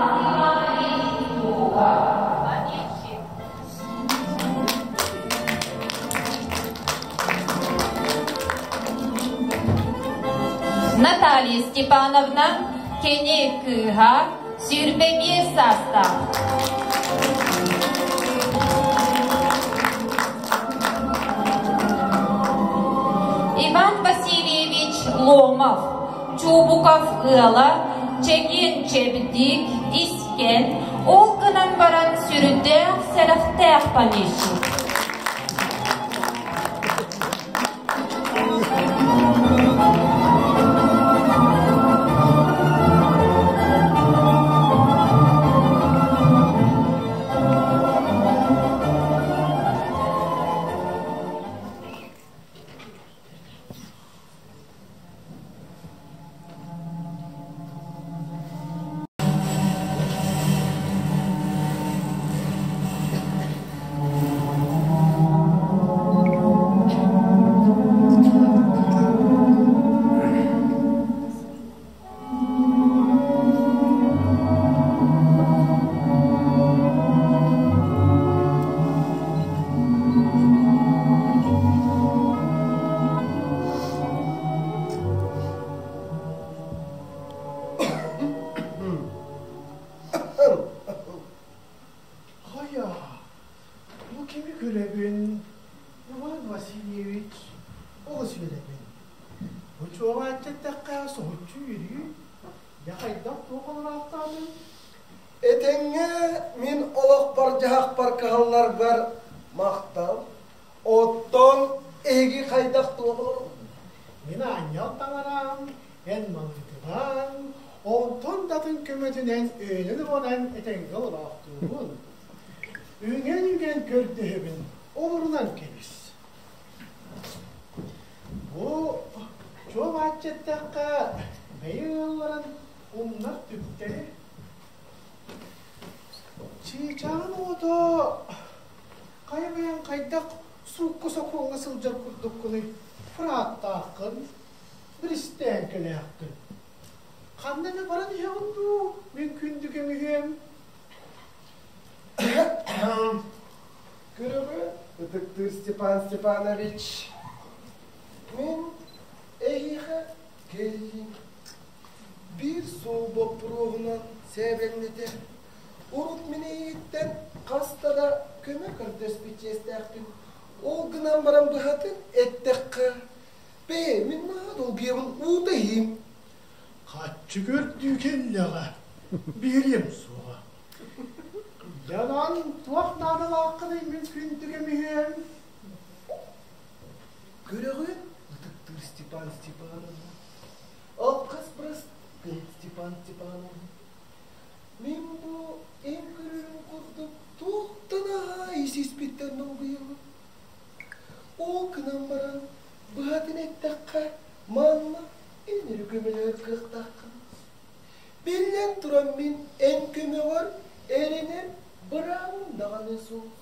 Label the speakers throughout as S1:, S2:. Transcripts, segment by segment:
S1: Иванович Петухов, помещик. Наталья Степановна кини кыыһа 25 саастаах. Иван Васильевич Ломов, Чубуков ыала, чэгиэн-чэбдик, искэн, ол гынан баран сүрдээх сэрэхтээх помещик.
S2: Хайа, бу кими көрөбүн? Иван Васильевич, олус үөрэбин. Бу чуолааччы эттэххэ соһуччу үөрүү. Дьэ хайдах туох олороохтоотуҥ?
S3: Этэҥҥэ мин олохпор-дьаһахпар кыһалларгар махтал. Оттон эһиги хайдах туох олоробут?
S2: Мин аанньал таҥарам, эн малыытынан, онтон да атын көмөтүнэн өйөнөн-убанан этэҥҥэ олороохтуубун. Үҥэн-үҥэн көрдөһөбүн, олорунан кэбис. Бу чуо-бааччы эттэххэ, бэйэ ыалларын умнар түктэри. Чыычааҕын оҕото хайа бэйэҥ хайдах суукка-сокуоҥҥа сылдьар курдуккунуй, фраттааххын, биристээҥкэлээххин. Ханна эмэ баран иһэҕин дуу, мин күндү көмүһүөм?
S3: Көрөҕү, ытыктыыр Степан Степанович, мин эһиэхэ кэллим. Биир суол боппуруоһунан сээбэҥнэтэ, урут мин эйигиттэн хаста да көмө көрдөспүт чиэстээхпин. Ол гынан баран быһатын эттэххэ, бэйэ мин наһаа долгуйабын, уута иһиим.
S2: Хаччы көрдүү кэллэҕэ, биэриэм суоҕа. Дьонон туох наадалааххыный мин күндү көмүһүөм?
S3: Көрөҕүн, ытыктыыр Степан Степановна. Алкас бырастыы Степан Степановна. Мин бу эн көрөрүм курдук туохтан аһаа ис-испиттэн долгуйабын. Ол гынан баран, быһатын эттэххэ, манна эн эрэ көмөлөһөр кыахтааххын. Биллэн туран мин эн көмөҕөр эрэнэр быраабым даҕаны суох.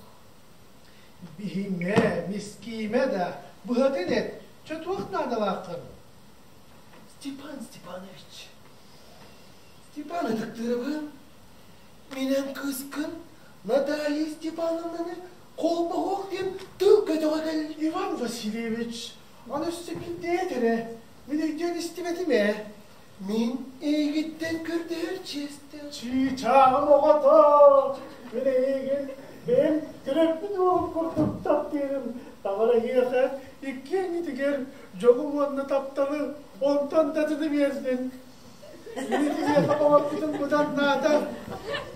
S2: Биһиҥэ, мискиимэ да, быһатын эт, чэ туох наадалааххын?
S3: Степан Степанович, Степан ытыктыырабын, мин эн кыыскын Наталья Степановнаны холбоһуох диэн тыл көтөҕө кэллим.
S2: Иван Васильевич, аны өссө биирдэ эрэ, мин өйдөөн истибэтим ээ.
S3: Мин эйигиттэн көрдөһөр чиэстээх.
S2: Чыычааҕым оҕото, мин эйигин бэйэм төрөппүт уолум курдук таптыырым. Таҥара эһиэхэ иккиэҥҥитигэр дьолу уонна тапталы онтон да атыны биэрдин. Мин итиниэхэ баҕарбытым быдан наада.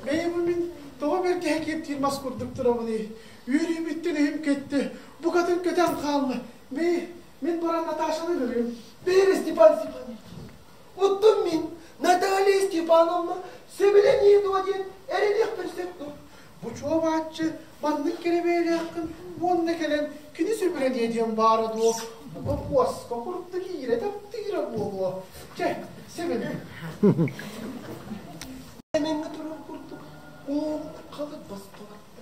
S2: Бэйэм мин тоҕо бэргэһэ киэптиир мас курдук турабыный? Үөрүүмүттэн өйүм көттө, букатын көтөн хаалла. Бэйи, мин баран Наташаны көрүм.
S3: Бэйи Степан Степанович, оттон мин Наталья Степановна сөбүлэниэ дуо диэн эрэниэхпин сөп дуо?
S2: Бу чуобааччы маннык кэрэ уонна кэлэн кини сөбүлэниэ диэн баара дуо? Бука куоска курдук иирэ таптыыра буолуо. Чэ, сөбүлүү.
S3: Эмэҥҥэ турар курдук уол халык босхо барда.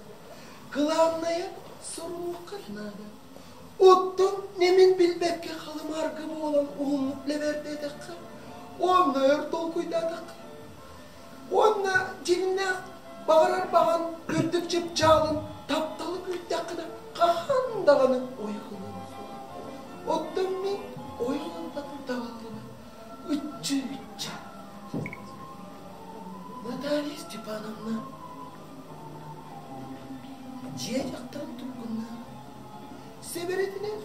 S3: Кылааннайа суруохха наада. Оттон нэмин билбэккэ халымааргы буолан уһуннук лэбэрдээтэххэ, онно өр толкуйдаатахха, уонна дьиҥнээх баҕарар баҕан үрдүк чыпчаалын тапталы күүттэххинэ хаһан даҕаны ойох ылыаҥ суоҕа. Оттон мин ойох ылбатым табыллыбат. Ыччы-ычча. Наталья Степановна дьиэ дьахтарын тургуннаах, сэбэрэтинэн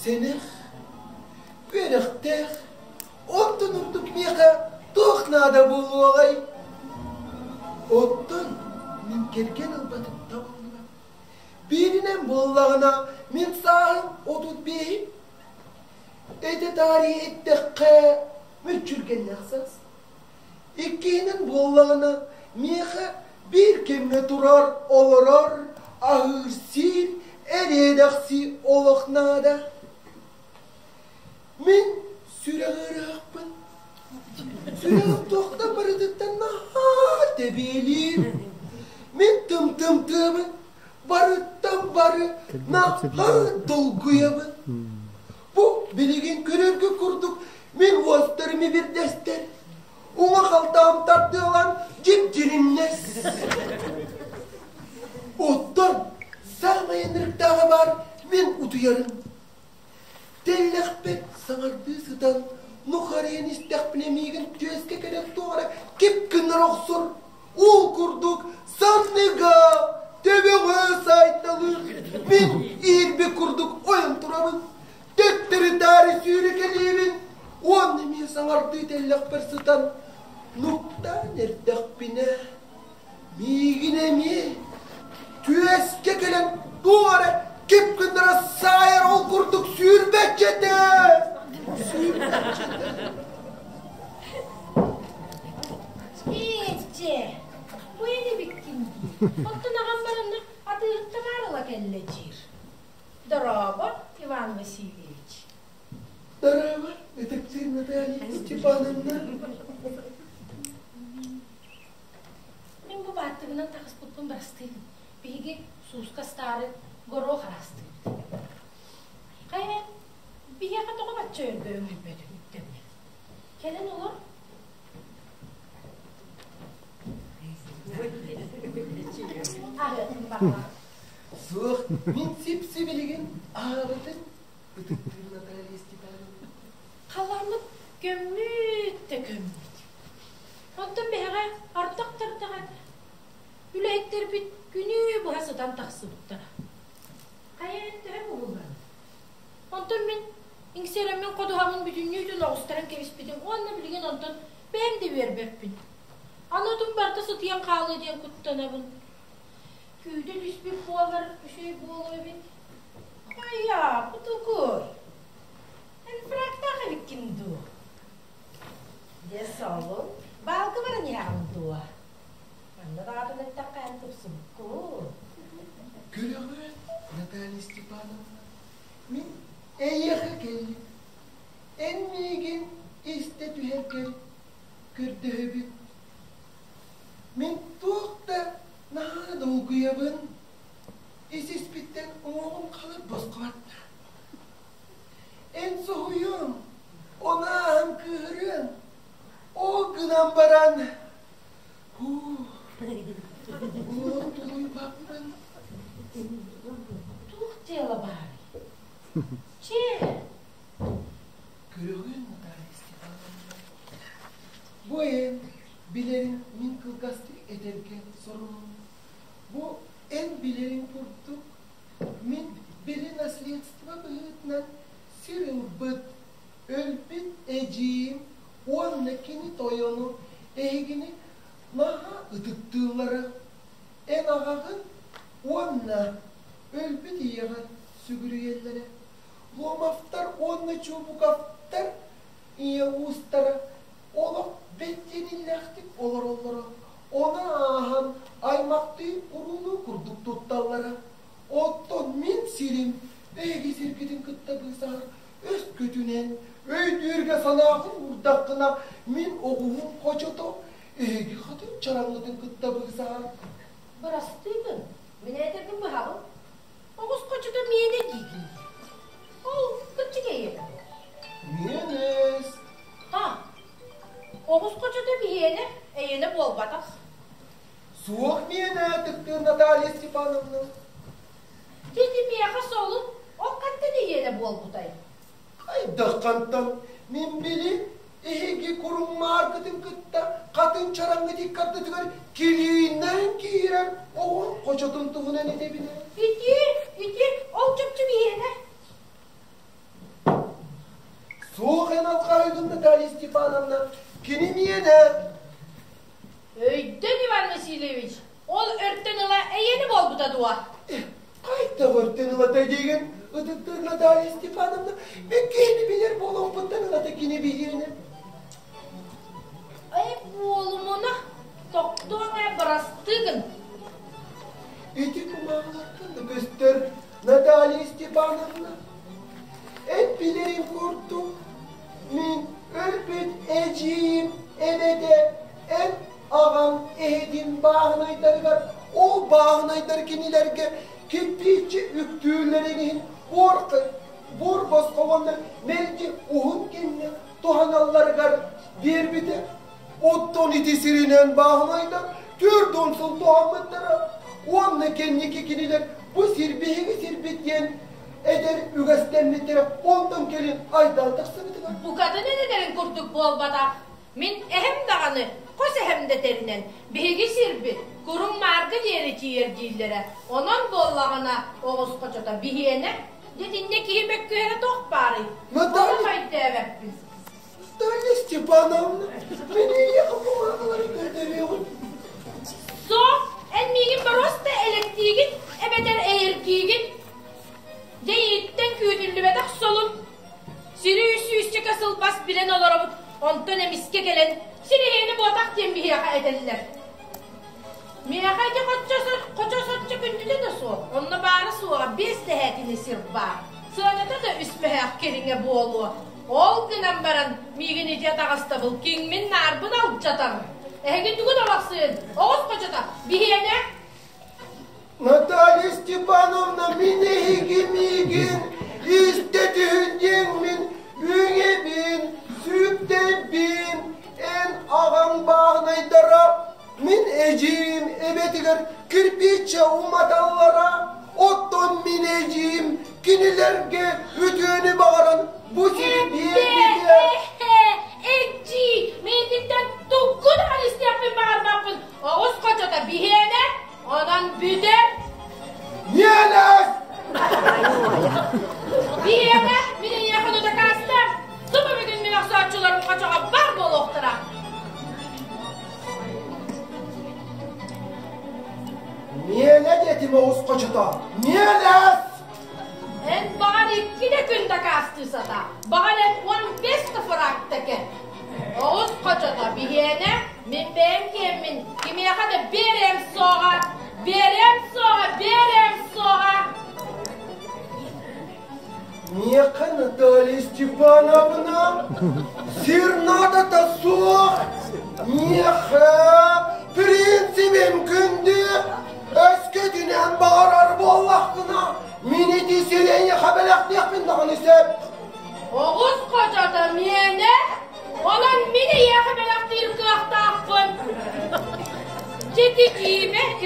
S3: сэнэх, үөрэхтээх, Оттон ордук миэхэ туох наада буолуоҕай? Оттон мин кэргэн ылбатым табыллыбат. Бииринэн буоллаҕына, мин сааһым 35-им. Этэ таарыйа эттэххэ, мүччүргэннээх саас. Иккиһинэн буоллаҕына, миэхэ биир кэмҥэ турар, олорор, аһыыр-сиир, эриэдэхсии олох наада. Мин сүрэҕи ыраахпын. Сүрэҕим туохтан барытыттан наһаа тэбиэлиир. Мин тым-тымтыабын, барыттан бары наһаа долгуйабын. Бу билигин көрөргө курдук мин уостарым ибирдэстэр. Уҥа халтаам тардыалаан дьип-дьиримнэс. Оттон саамай ынырыктааҕа баар мин утуйарым. Тэллэхпэр саҥардыы сытан, нухарыйан истэхпинэ миигин түөскэ кэлэн туох эрэ кип гыннара охсор, уу курдук санныга, төбөҕө саайталыыр. Мин иирбит курдук ойон турабын, төттөрү-таары сүүрэкэлиибин уонна эмиэ саҥардыы тэллэхпэр сытан нуктаан эрдэхпинэ Миигин эмиэ түөскэ кэлэн туох эрэ кип гыннара саайар ол курдук сүүрбэччэтэ! Сүүрбэччэтэ!
S4: Иччэ, бу ини биккин дии. Оттон аҕам баранна атыыһыттан аарыла кэллэ диир. Дорообо, Иван Васильевич.
S3: Дорообо, ытыктыыр Наталья Степановна.
S4: Мин бу бааттыгынан таҕыспыппын барастыыбын. Биһиги сууска астаары горох араастыыбыт. Хайа, биһиэхэ тоҕо бачча өргө өҥөйбөтүҥ үктэммит? Кэлэн олор. Аһыатын баҕа.
S3: Суох, мин сип-сибилигин аһаабытым, ытыктыыр Наталья Степановна.
S4: Халаммыт көммүт да көммүт. Онтон биһиэхэ ардах тардаҕа үлэһиттэрбит күнү быһа сытан тахсыбыттара. Хайа төһө буһуллан. Онтон мин иҥсэрэммин ходуһабын бүтүннүүтүн оҕустаран кэбиспитим уонна билигин онтон бэйэм да үөрбэппин. Аны отум барыта сытыйан хаалыа диэн куттанабын. Күүтэ түспүт буолар үчүгэй буолуо эбит. Хайа, бутукуй. Эн фрактаах эбиккин дуу? Дьэ, солун, баалга баран иһэҕин дуо? Манна даҕатан эттэххэ эн тупсубуккун.
S3: Көрөҕүөн, Наталья Степановна, мин эйиэхэ кэллим. Эн миигин истэ түһэргэр көрдөһөбүн. Мин туох да наһаа долгуйабын, ис-испиттэн уҥуоҕум халыр босхо барда. Эн соһуйуоҥ, ону ааһан кыыһырыаҥ. Ол гынан баран, һуу, уол тулуйбаппын.
S4: Туох дьыала баарый? Чэ.
S3: Көрөҕүн, Наталья Степановна, бу эн билэрин мин кылгастык этэргэ сорунум. Бу эн билэриҥ курдук Мин били наследство быһыытынан сир ылбыт, өлбүт эдьиийим уонна кини тойону эһигини наһаа ытыктыыллара. Эн аҕаҕын уонна өлбүт ийэҕэр сүгүрүйэллэрэ. Ломовтар уонна Чубуковтар ийэ уустара олох бэттиэниллээхтик олороллоро. Ону ааһан аймахтыы уруулуу курдук тутталлара. Оттон мин сирим эһиги сиргитин кытта быысаһар өскөтүнэн өйдүүргэ санааҕын уурдаххына, мин оҕуһум хочото эһиги хатын чараҥҥытын кытта быысаһар.
S4: Бырастыыбын, мин этэрбин быһабын. Оҕус хочото миэнэ диигин. Ол кырдьык эйиэхэ.
S3: Миэнэс.
S4: Ха, оҕус хочото биһиэнэ, эйиэнэ буолбатах.
S3: Суох миэнэ, ытыктыыр Наталья Степановна.
S4: Дьэ миэхэ солун, ол хантан ийиэнэ буолбутай?
S3: Хайдах хантан? Мин били эһиги куруммааргытын кытта хатын чараҥҥыт иккардытыгар килииннээн киирэн оҕо хочотун туһунан этэбин.
S4: Ити, ити, ол чопчу биһиэнэ.
S3: Суох эн алҕаһыгын Наталья Степановна, кини миэнэ.
S4: Өйдөн Иван Васильевич, ол өртөн ыла эйиэнэ буолбута дуо?
S3: Хайдах өртөн ылата диигин, ытыктыыр Наталья Степановна, мен киһини билэр буолуохпуттан ылата кини биһиэнэ.
S4: Эй, буолумуна, тохтуоҥ ээ, бырастыы гын.
S3: Ити кумааҕылартан да көстөр Наталья Степановна, эн билэрин курдук, мин өлбүт эдьиийим эбэтэ эн аҕаҥ эһэтин бааһынайдарыгар ол бааһынайдар кинилэргэ кирпииччэ үктүүллэрин иһин буор босхо уонна мэлдьи уһун кэмҥэ туһаналларыгар биэрбитэ. Оттон ити сиринэн бааһынайдар 40 сыл туһаммыттара уонна кэнники кинилэр бу сир биһиги сирбит диэн эдэр үгэстэммиттэрэ онтон кэлин айдаан тахсыбытыгар.
S4: Букатын эдэрин курдук буолбатах. Мин эһэм даҕаны, хос эһэм да этэринэн, биһиги сирбит куруҥ маарга диэри тиийэр дииллэрэ. Онон буоллаҕына оҕус хочото биһиэнэ. Дьэ итиннэ киһи мөккүөрэ туох баарый? Ону өйдөөбөппүн.
S3: Наталья Степановна, мин эйиэхэ кумааҕылары көрдөрүөҕүм.
S4: Суох, эн миигин боруоста элэктиигин эбэтэр эйэргиигин. Дьэ ииттэн күүтүллүбэтэх солун. Сири үс сүүсчэкэ сыл бас билэн олоробут, онтон эмискэ кэлэн сир эһиэни буотах диэн биһиэхэ этэллэр. Миэхэ ити хочо соччо күндүтэ да суох, онно баара-суоҕа биэс дэһээтини сир баар. Сыаната да үс мөһөөх кэриҥэ буолуо. Ол гынан баран миигин ити атаҕастабыл киҥмин-наарбын алдьатар. Эһиги тугу да оҕус хочото, биһиэнэ
S3: Наталья Степановна, мин эһиги миигин истэ түһүн диэҥмин үҥэбин, сүктэбин, эн аҕаҥ бааһынайдара, мин эдьиийим эбэтигэр кирпииччэ уматаллара, оттон мин эдьиийим кинилэргэ үтүөнү баҕаран бу сири биэрбитэ.
S4: Эдьиий, миигиттэн тугу даҕаны истиэхпин баҕарбаппын, оҕус хочото биһиэнэ Онон бүтэр.
S3: Миэлэс!
S4: Биһиэнэ мин эйиэхэ дакаастаах. Субу бүгүн мин охсооччуларым хочоҕо бар буолуохтара.
S3: Миэлэ диэтим оҕус хочото. Миэлэс!
S4: Эн баҕар икки да күн дакаастыы сатаа. Баҕар эн 15 да фракта кэл. Оҕус хочото биһиэнэ Мин бэйэм киэммин кимиэхэ да биэриэм суоҕа, биэриэм суоҕа, биэриэм суоҕа.
S3: Миэхэ Наталья Степановна сир наадата суох. Миэхэ принцибим күндү. Өскөтүнэн баҕарар буоллаххына, мин ити сири эйиэхэ бэлэхтиэхпин даҕаны сөп.
S4: Оҕус хочото миэнэ Онон мин эйиэхэ бэлэхтиир кыахтаахпын. Дьэ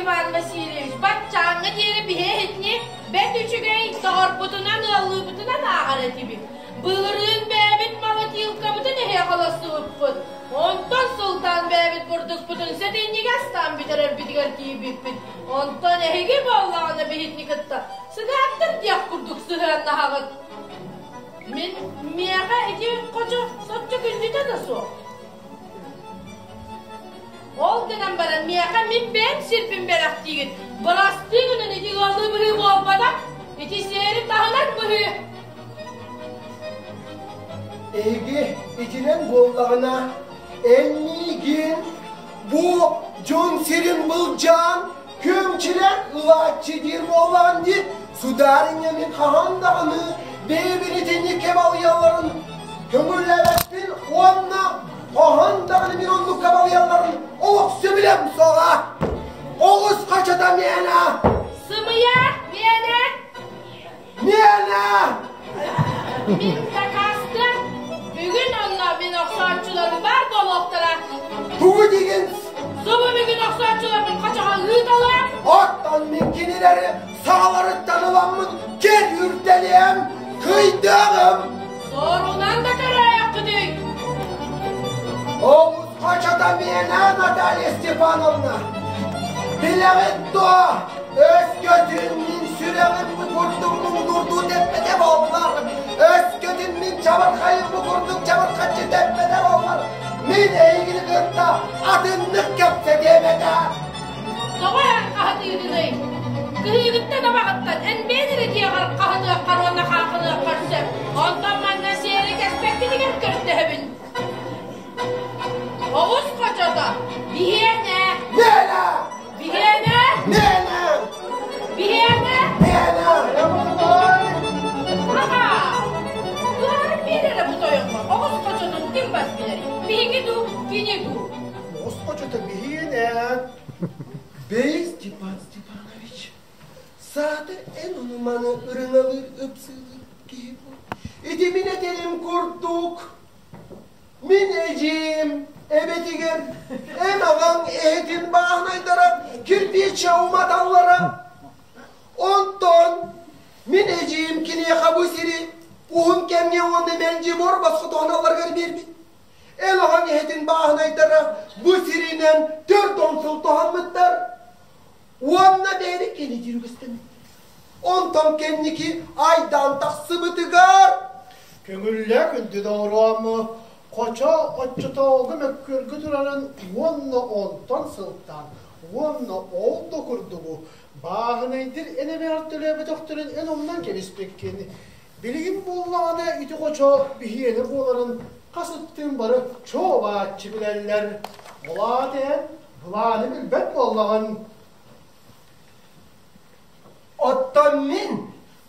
S4: Иван Васильевич, баччааҥҥа диэри биһи иһитини бэрт үчүгэй доҕорбутунан ыаллыыбытынан ааҕар этибит. Былырыын бэйэбит молотилкабытын эһиэхэ олорсубуппут. Онтон сылтаан бэйэбит бурдукпутун сэтинньигэ астаан бүтэрэрбитигэр тиийбиппит. Онтон эһиги буоллаҕына биһитини кытта сыгааттар диэх курдук сыһыаннаһаҕыт. Мин миэхэ ити хочо соччо күндүтэ да суох. Ол гынан баран миэхэ мин бэйэм сирбин бэлэхтиигит. Бырастыы гынан ити ыаллыы быһыы буолбатах. Ити сиэри таһынан быһыы.
S3: Эһиги итинэн буоллаҕына, эн миигин бу дьон сирин былдьаан Күөмчүлээх ылааччы диир буоллаҕын дии, судаарыня мин хаһан даҕаны бэйэбин итинник кэбалыйалларын көҥүллээбэппин уонна хаһан даҕаны мин оннук кабалыйалларын олох сөбүлэм суоҕа. Оҕус хачата миэнэ!
S4: Сымыйа миэнэ!
S3: Миэнэ!
S4: Мин дакаастыам. Бүгүн онно мин охсооччуларым баар буолуохтара.
S3: Тугу диигин?
S4: Субу бүгүн охсооччуларбын хочоҕо.
S3: Онон мин кинилэри саҕаларыттан ыламмын кэр үрдэлиэм, кыйдыаҕым.
S4: Сорунан да көрөөйөххүтүй?
S3: Оҕус хочото миэнэ, Наталья Степановна. Билэҕит дуо, өскөтүн мин сүрэҕим бу курдук муҥнуурдуу тэппэтэ буоллар, өскөтүн мин чабырхайым бу курдук чабырхаччы тэппэтэ буоллар, мин эйигини кытта атыннык кэпсэтиэм этэ.
S4: Тоҕо эн хаһытыыгыный? Кыһыыгыттан абаҕыттан эн бэйэн эрэ дьиэҕэр хаһытыаххар уонна хаахыныаххар сөп. Онтон манна сиэри кэспэккитигэр көрдөһөбүн. Оҕус хочото, биһиэнэ!
S3: Миэнэ!
S4: Биһиэнэ!
S3: Миэнэ!
S4: Биһиэнэ!
S3: Миэнэ!
S4: Аха! Быһаарып биэр эрэ бу тойоҥҥо, оҕус хочотун ким бас билэрий? Биһиги дуу, кини дуу?
S2: Оҕус хочото биһиэнэ!
S3: Бэйи, Степан Степанович, саатар эн ону-маны ырыҥалыыр ыпсыылыыр киһи буол. Ити мин этэрим курдук Мин эдьиийим эбэтигэр эн аҕаҥ эһэтин бааһынайдара кирпииччэ уматаллара. Онтон мин эдьиийим киниэхэ бу сири уһун кэмҥэ уонна мэлдьи бор босхо туһаналларыгар биэрбит. Эн аҕаҥ эһэтин бааһынайдара бу сиринэн 40 сыл туһаммыттар. Уонна бэйэни кини дьүрүгүстэммит. Онтон кэнники айдаан тахсыбытыгар
S2: Көҥүллэ күндү доҕоруом, хочо оччотооҕу мөккүөргэ турарын уонна онтон сылтаан уонна ол да курдугу бааһынайдыр эн эбэҕэр төлөөбөтөхтөрүн эн умнан кэбиспиккин. Билигин буоллаҕына ити хочо биһиэнэ буоларын хас ыттыын бары чуо-бааччы билэллэр. Ол аата эн былааны билбэт буоллаҕыҥ.
S3: Оттон мин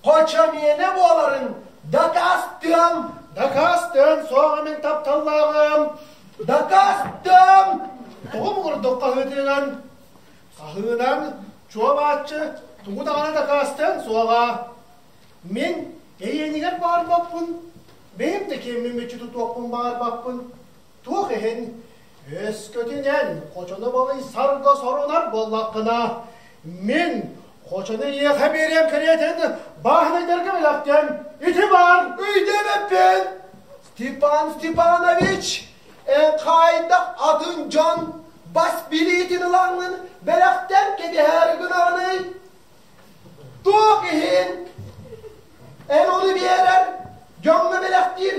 S3: хочо миэнэ буоларын дакаастыам!
S2: Дакаастыан суоҕа мин тапталлааҕым!
S3: Дакаастыам!
S2: Тоҕо муҥурдук хаһыытыынан? Хаһыынан чуо-бааччы тугу даҕаны дакаастыан суоҕа. Мин эйиэнигэр баарбаппын, бэйэм да киэммин мүччү тутуохпун баарбаппын. Туох иһин өскөтүнэн хочону балыйсарга сорунар буоллаххына, мин хочону эйиэхэ биэриэм кэриэтин бааһынайдарга бэлэхтиэм. Ити баар!
S3: Өйдөөбөппүн! Степан Степанович, эн хайдах атын дьон бас билиитин ылаҥҥын бэлэхтэн кэбиһээри гынаҕыный? Туох иһин эн ону биэрэр, дьоҥҥо бэлэхтиир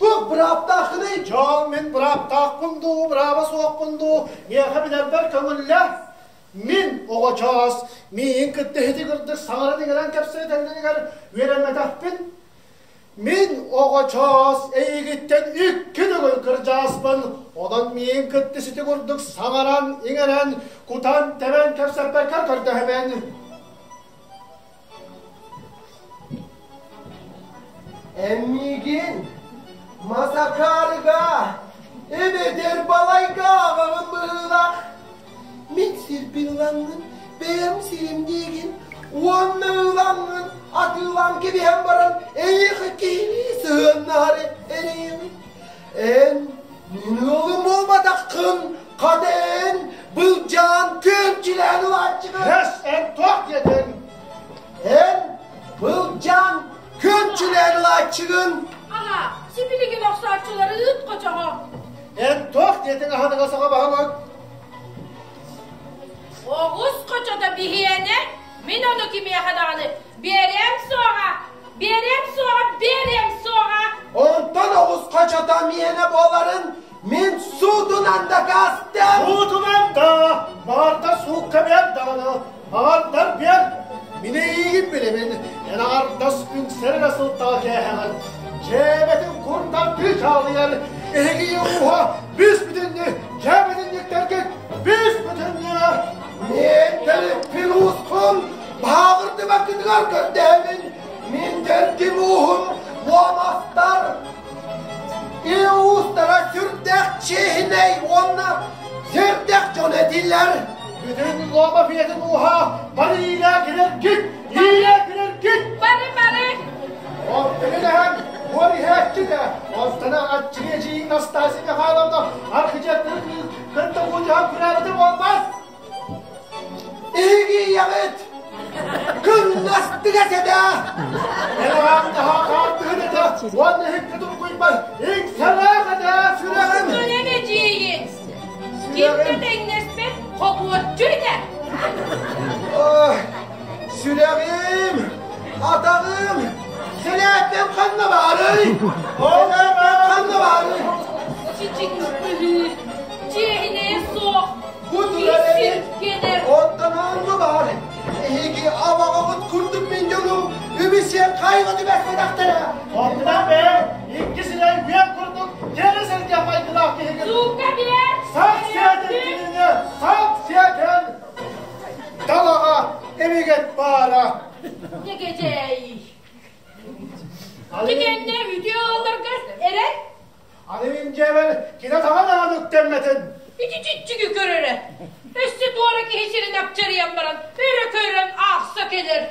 S3: туох бырааптааххыный?
S2: Дьон мин бырааптаахпын дуу, бырааба суохпун дуу, миэхэ билэрбэр көҥүллэ. Мин оҕочоос миигин кытта ити курдук саҥаран-иҥэрэн кэпсэтэллэригэр үөрэммэтэхпин. Мин оҕочоос эйигиттэн икки төгүл кырдьааспын, онон миигин кытта сити курдук саҥаран-иҥэрэн, кутан-тэбэн кэпсэппэккэр көрдөһөбүн.
S3: Эн миигин Масакарыга эбэтэр балайга аҕаҕын быһыылаах. Мин сирбин ылаҥҥын, бэйэм сирим диигин уонна ылаҥҥын атыылаан кэбиһэн баран эйиэхэ киһилии сыһыаннаһары эрэйэбин. Эн мин ыалым буолбатаххын, хата эн былдьаан күөмчүлээн ылааччыгын.
S2: Эс, эн туох диэтиҥ?
S3: Эн былдьаан күөмчүлээн ылааччыгын.
S4: Аҕа, сибилигин охсооччулары ыыт хочоҕо.
S2: Эн туох диэтиҥ аһыныга саҕа баһылык?
S4: Оҕус хочото биһиэнэ, мин ону кимиэхэ даҕаны биэриэм суоҕа, биэриэм суоҕа, биэриэм суоҕа.
S3: Онтон оҕус хочото миэнэ буоларын мин суутунан дакаастыам.
S2: Суутунан да, баҕардар суукка биэр даҕаны, баҕардар биэр. Мин эйиигин билэбин, эн аҥардас үҥсэр эрэ сылтаҕа кээһэҕин. Дьээбэтин курдардыы чаалыйар, эһиги ууһа бүс-бүтүннүү дьээбэтинниктэргит бүс-бүтүннүү.
S3: Мен төрүппүн уускун бааҕырдыбаккытыгар көрдөһөбүн. Мин төрдүм ууһум Ломовтар. И уустара сүрдээх чиэһинэй уонна сүрдээх дьон этилэр.
S2: Бүтүн Ломов ийэтин ууһа бары иилээ кирэргит, иилээ кирэргит.
S4: Бары бары.
S2: Онтон буор иһээччи да, онтон аччыгы эдьиийиҥ Настасья Михайловна архитектор кытта куудьаһан күрээбитэ буолбат.
S3: Эһиги ийэҕит! Астыгас этэ!
S2: Эн аҕаҥ наһаа хаартыһын этэ уонна иһиккэ тулгуйбат иҥсэлээх этэ сүрэҕим!
S4: Көнөн эдьиийин! Кимтэ тэҥнэспэт хобуоччу этэ!
S3: Сүрэҕим, атаҕым, сэлээппэм ханна баарый? Сэлээппэм ханна баарый?
S4: Чичиҥ быһыы, чиэһинэйэ суох,
S3: Бу турар эбит, оттон онно баар. Эһиги абаҕаҕыт курдук мин дьонум үбүсүөн хайҕа түбэспэтэхтэрэ.
S2: Онтунан бэйэҥ икки сирэй үөн курдук тиэрэ сылдьар майгылаах киһигин.
S4: Суукка биэр!
S2: Сап сиэтин кинини, сап сиэтин! Далаҕа эмигэт баара.
S4: Ньэгэдьээйий. Итиннэ үтүө ыалларга эрэн.
S2: Аны мин дьиэбэр кини таҥа даҕаны үктэммэтин.
S4: Ити чиччиги көрөрө. Өссө туора киһи сирин апчарыйан баран өрө көрөн аахса кэлэр.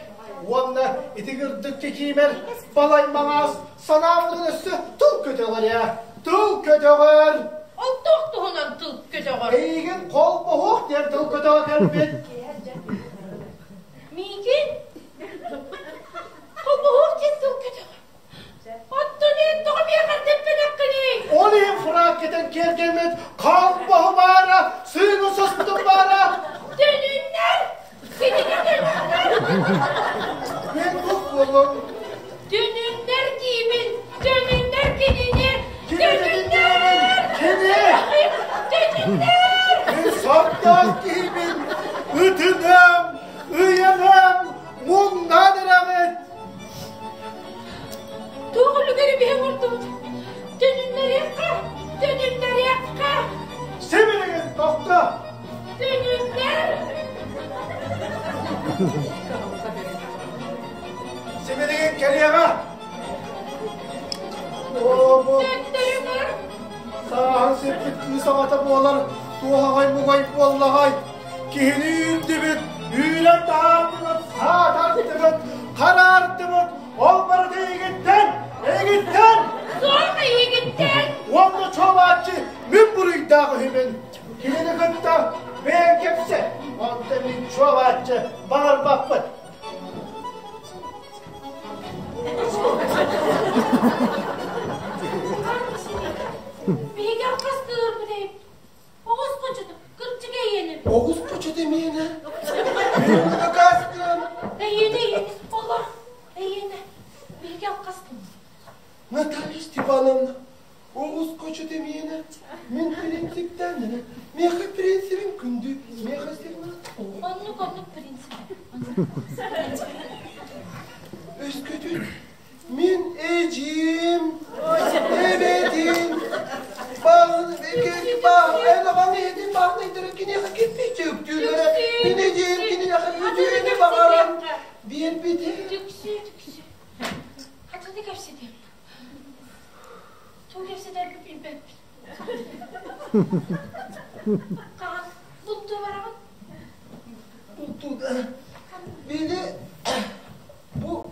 S2: Уонна ити кырдык кикиимэр балай маҥаас санаабытын өссө тыл көтөҕөр ээ. Тыл көтөҕөр.
S4: Ол туох туһунан тыл көтөҕөр?
S2: Эйигин холбоһуох диэн тыл көтөҕө кэлбит.
S4: Миигин? Холбоһуох диэн тыл көтөҕө. Оттон эн тоҕо миэхэ тэппэтэххиний?
S2: Ол иһин фрак кэтэн киэргэммит холбоһу баара, сыыҥы соспутум баара.
S4: Төнүннэр! Кинини төнүннэр!
S2: Мен тух буоллум?
S4: Төнүннэр диибин! Төнүннэр кинини!
S2: Кими төнүннэрэбин? Кини!
S4: Төнүннэр!
S2: Мин сордоох киһибин! Ытыным! Ыйаным! Муҥнаан эрэҕит!
S4: Туох үлүгэри биһи оҥордубут? Төнүннэриэххэ! Төнүннэриэххэ!
S2: Сибилигин тохто!
S4: Төнүннэр!
S2: Сибилигин кэлиэҕэ! Оо, бу
S4: Төттөрүгэр!
S2: сааһын сиппит кыыс аҕата буолар туоһаҕай-мугай буоллаҕай! Киһини үүрдүбүт, үүрэн таһаардыбыт, саатардыбыт, хараардыбыт, ол барыта эйигиттэн, эйигиттэн!
S4: Суох эйигиттэн!
S2: Уонна чуолааччы мин буруйдаах үһүбүн. Кинини кытта бэйэҥ кэпсэ, онтон мин чуолааччы баҕарбаппын.
S4: Биһиги алҕас кыырбыт эбит. Оҕус хочото, кырдьык эйиэнэ.
S3: Оҕус хочото миэнэ. Дакаастыам.
S4: Эйиэнэ, эйиэнэ, олор, эйиэнэ. Биһиги алҕастым.
S3: Наталья Степановна, оҕус хочото миэнэ. Мин принциптэн эрэ. Миэхэ принцибим күндү, миэхэ сирнат.
S4: Оннук, оннук принцип.
S3: Өскөтүн Мин эдьиим, эбэтин, баҕын баҕ эн аҕаҥ ийэтин баҕнайдара киниэхэ кирпииччэ үктүүллэрэ. Мин эдьиийим киниэхэ үтүөнү баҕаран биэрбитэ.
S4: Түксү, түксү. Хатыны кэпсэтиэм. Тугу кэпсэтэрбин билбэппин. Хаһан бултуу бараҕын?
S3: Бултуу да. Били Бу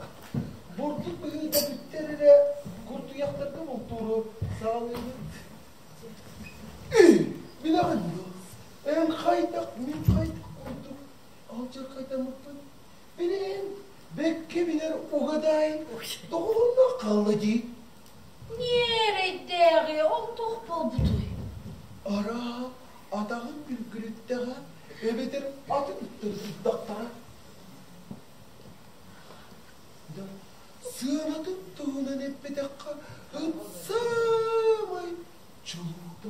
S3: бурдук быһыыта бүттэр эрэ куртуйахтарга бултууру саҕалыыбыт. Билэҕин дуо, эн хайдах, мин хайдах курдук алдьархайдаммыппын билэн, бэккэ билэр угадай доҕолоҥноох хаалла дии.
S4: Ньиэрэйдээҕи ол туох буолбутуй?
S3: Араа, атаҕын үлгүрүттэҕэ эбэтэр атын ыттырдахтара. Сыанатын туһунан эппэтэххэ, ыт саамай чулуута.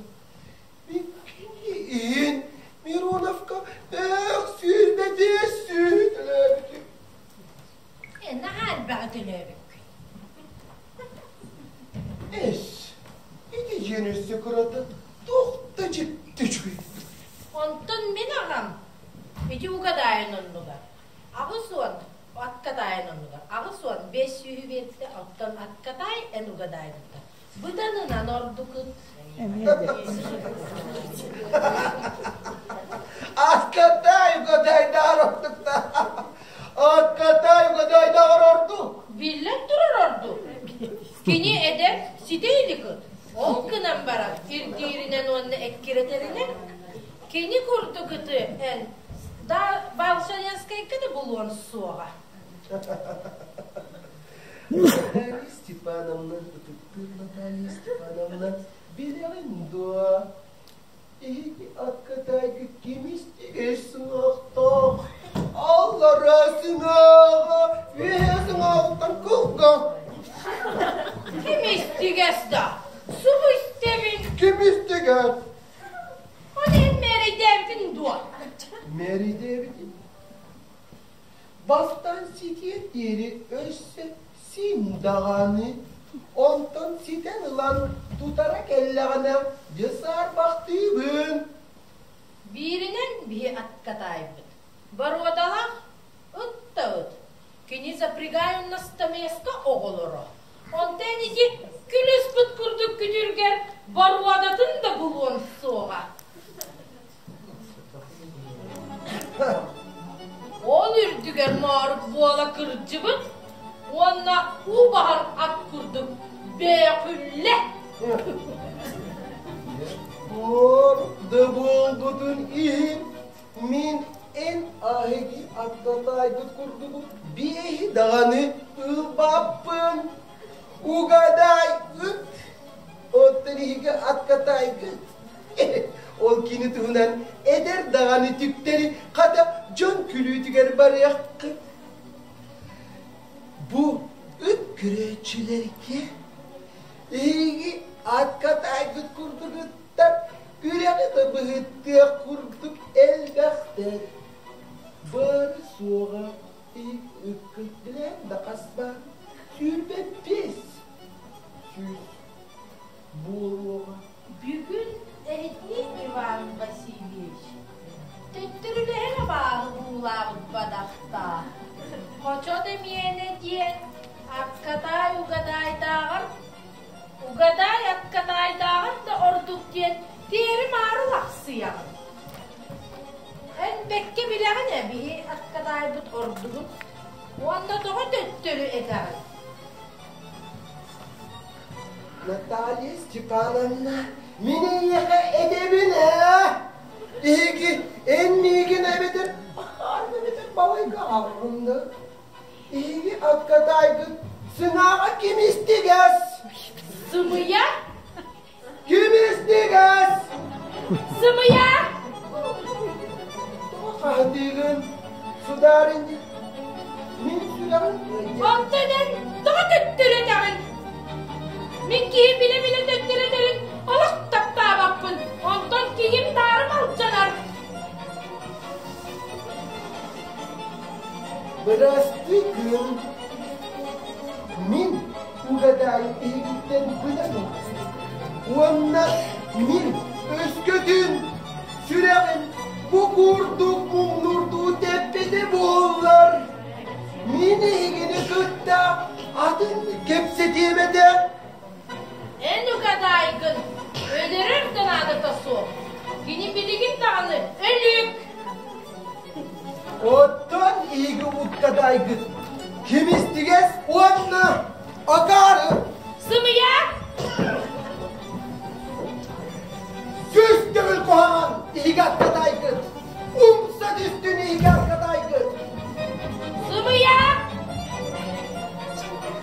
S3: Мин кини иһин Мироновка ээх 25 сүүһү төлөөбүтүм.
S4: Э, наһаа элбэҕи төлөөбүккүн.
S3: Эс, ити дьиэн өссө кырата туох да дьикти үчүгэй.
S4: Онтон мин аҕам ити угадаайын оннугар 80 аккатаайын оннугар 85 сүүһү биэрдэ, оттон аккатаай эн угадаайбыттар. Быданынан ордукут.
S3: Аккатай угадайдаар ордукта. Аккатай угадайдаар ордук.
S4: Биллэн турар ордук. Кини эдэр ситэ илик ыт. Ол гынан баран ирдииринэн уонна эккирэтэринэн кини курдук ыты эн да Балшаненскайга да булуон суоҕа.
S3: Наталья Степановна, ытыктыыр Наталья Степановна, билэҕин дуо? Эһиги аккатайгыт ким истигэс сыҥаахтаах, аллара сыҥааҕа, үөһэ сыҥааҕыттан кылгас.
S4: Ким истигэс да, субу истэбин.
S3: Ким истигэс?
S4: Ол иһин мээрэйдээбитин дуо?
S3: Мээрэйдээбитин? Бастаан ситиэр диэри өссө син даҕаны, онтон ситэн ылан тутара кэллэҕинэ дьэ саарбахтыыбын.
S4: Бииринэн биһи аккатаайбыт. Боруодалаах ыт да ыт. Кини запрягай на стамеска оҕолоро. Онтон ити күлүспүт курдук күтүргэр боруодатын да булуон суоҕа. Ол үрдүгэр моорук буола кырдьыбыт уонна уу баһар ат курдук бөөхүллэ.
S3: Буор да буолбутун иһин мин эн аһыги аттатаайбыт курдугу биэһи даҕаны ылбаппын. Угадай ыт, оттон иһиги аккатайгыт. Ол кини туһунан эдэр даҕаны түктэри хата дьон күлүүтүгэр барыаххыт. Бу ыт көрөөччүлэргэ эһиги аккатайгыт курдук ыттар үрэҕи да быһыттыах курдук элбэхтэр. Бары суоҕа иккит билэн да хас баар 25 100 буолуоҕа.
S4: Бүгүн эһитини Иван Васильевич төттөрүлэһэн абааһы буулаабыт бадахтаах. Хочо да миэнэ диэн аккатаай угадаайдааҕар угадаай аккатаайдааҕар да ордук диэн тиэри-маары лахсыйаҕын. Эн бэккэ билэҕин ээ биһи аккатаайбыт ордугун уонна тоҕо төттөрү этэҕин?
S3: Наталья Степановна, мин эйиэхэ этэбин ээ! Эһиги эн миигин эбэтэр бахаарга эбэтэр балайга аҕаллыннар. Эһиги аккатаайгыт сыҥааҕа ким истигэс?
S4: Сымыйа?
S3: Ким истигэс?
S4: Сымыйа?
S3: Тоҕо хаһытыыгын, сударыня? Мин сүрэҕим
S4: Онтон эн тоҕо төттөрү этэҕин? Мин киһи билэ-билэ төттөрү этэрин олох таптаабаппын. Онтон киһим таарым алдьанар.
S3: Бырастыы гын. Мин угадаайы эһигиттэн быдан Уонна мин өскөтүн сүрэҕим бу курдук муҥнурдуу тэппитэ буоллар, мин эһигини кытта атын кэпсэтиэм этэ.
S4: Эн угадаайгын өлөрөр да наадата суох. Кини билигин даҕаны өлүк.
S3: Оттон эһиги уктадаайгыт ким истигэс уонна акаары.
S4: Сымыйа!
S3: Сүүс төгүл куһаҕан иһиги аккатаайгыт. Умса түстүн иһиги аккатаайгыт.
S4: Сымыйа!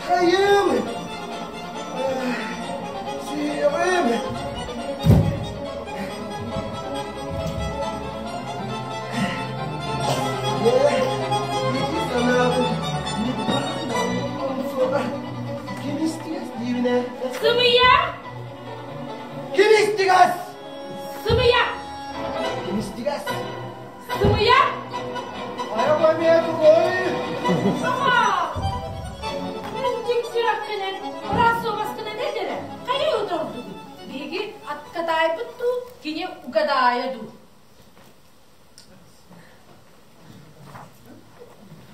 S3: Хайым! Сүрэҕим! Дьэ, ити санаабын ньуккаан суоҕа. Ким истигэс диибинэ?
S4: Сымыйа!
S3: Ким истигэс?
S4: Сымыйа!
S3: Ким истигэс?
S4: Сымыйа!
S3: Айа эмиэ тугуй?
S4: Аҕаа! Эн дьиҥ сүрэххинэн, ыраас суобаскынан эт эрэ, хайа утардыгыт? Биһиги аккатаайбыт дуу, кини угадаайа дуу?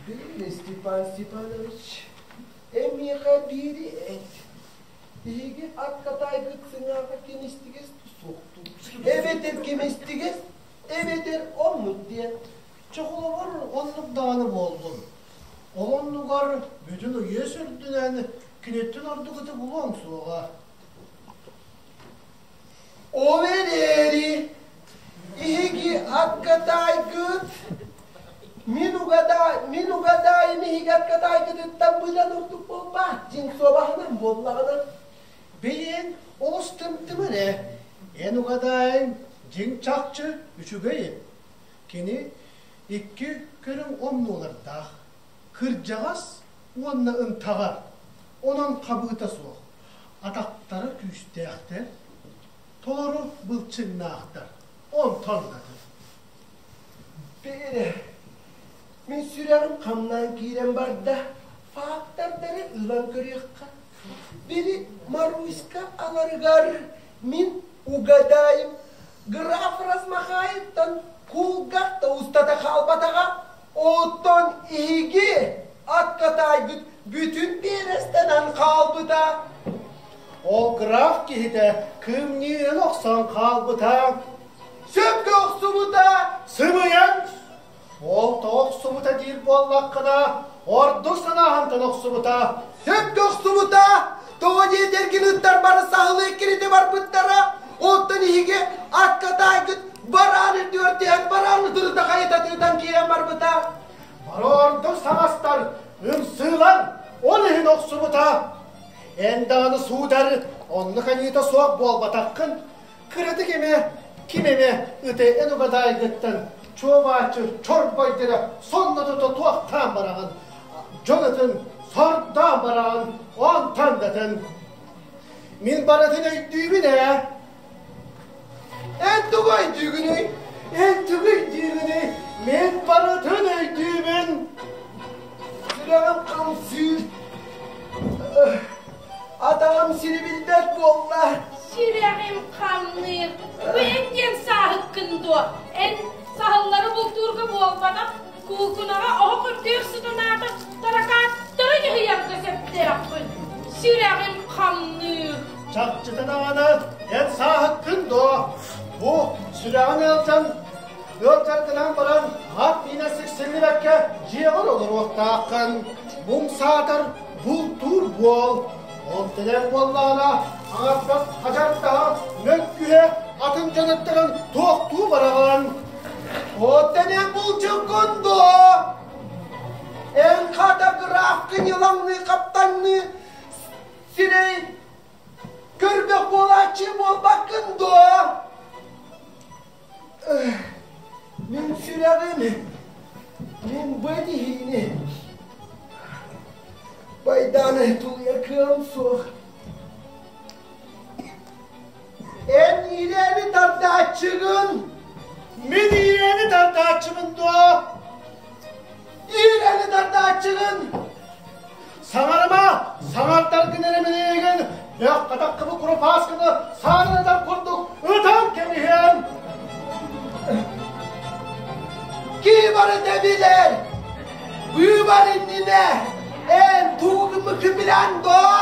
S3: Били Степан Степанович, эмиэхэ биири эт. Биһиги аккатаайгыт сыҥааҕа ким истигэс суохтуу. Эбэтэр ким истигэс, эбэтэр оннук диэн.
S2: Чохолобор оннук даҕаны буоллун. Ол оннугар бүтүн уйуос үрдүнэн киниттэн ордук ыты булуоҥ суоҕа.
S3: Ол эрээри, эһиги аккатаайгыт мин. угадаай, мин угадаайым иһигэр катаайгытыттан быдан ордук буолбаат, дьиҥ суобаһынан буоллаҕына.
S2: Билиэн олус тымтымын ээ, эн угадаайыҥ дьиҥ чахчы үчүгэй Кини икки көрүҥ омнуолардаах, кырдьаҕас уонна ынтаҕар, онон хабыыта суох, атахтара күүстээхтэр, толору былчыҥнаахтар, онтон да
S3: Бээрэ, мин сүрэҕим хамнаан киирэн барда, фактордары ылан көрүөххэ. Били Маруська аларыгар мин угадаайым граф Размахаевтан кулгах да устата хаалбатаҕа, оттон эһиги аккатаайгыт бүтүн биэрэстэнэн хаалбыта.
S2: Ол граф киһитэ кымньыынан охсон хаалбыта.
S3: Сөпкө охсубута!
S2: Сымыйан! Ол тоҕо охсубута диир буоллаххына, ордук санааһынтан охсубута.
S3: Сөпкө охсубута! Тоҕо диэтэргин ыттар бары саһылы эккирэтэ барбыттара. Оттон эһиги акка таайгыт бараан үрдүгэр түһэн бараан ытырыта хайыта тыытан киирэн барбыта.
S2: Бары ордук саҥастар, ымсыылар, ол иһин охсубута. Эн даҕаны суудар, оннук аньыыта суох буолбатаххын. Кыратык эмэ, ким эмэ ыты эн угадаайгыттан чуобааччы чорбойдара сонно тута туохтаан бараҕын, дьон ытын сордоон бараҕын, онтон да атын. Мин барытын өйдүүбүн ээ.
S3: Эн тугу өйдүүгүнүй?
S2: Эн тугу өйдүүгүнүй? Мин барытын өйдүүбүн.
S3: Сүрэҕим хамсыыр. Атаҕым сири билбэт буолла.
S4: Сүрэҕим хамныыр. Бу эн диэн сааһыккын дуо? Эн саһыллары бултуурга буолбатах, куукунаҕа оһох үрдүгэр сытанаата таракааттары ньыһыйарга сөптөөхпүн. Сүрэҕим хамныыр.
S2: Чахчыта даҕаны эн сааһыккын дуо? Бу сүрэҕин ыалдьан ыалдьаргынан баран ат миинэ сиксиллибэккэ дьиэҕэр олоруохтааххын. Муҥ саатар бултуур буол. Ол тэнэр буоллаҕына аҥардас хадьардаһа мөккүһэ атын дьоноттон туохтуу бараҕын.
S3: Оттон эн булчуккун дуо? Эн хата графкын ылаҥныы хаптаҥныы сирэй көрбөх буолааччы буолбаккын дуо? Мин сүрэҕим, мин бу этиһиини Байдааны тулуйар кыаҕым суох. Эн иирээни тардааччыгын!
S2: Мин иирээни тардааччыбын дуо?
S3: Иирээни тардааччыгын!
S2: Саҥарыма! Саҥардаргын эрэ миниигин бөх хатаххыбы курупааскыны саанан курдук ытан кэбиһиэм!
S3: Ким барыта билэр! Быыбар иннинэ эн тугу гыммыккын билэн дуо?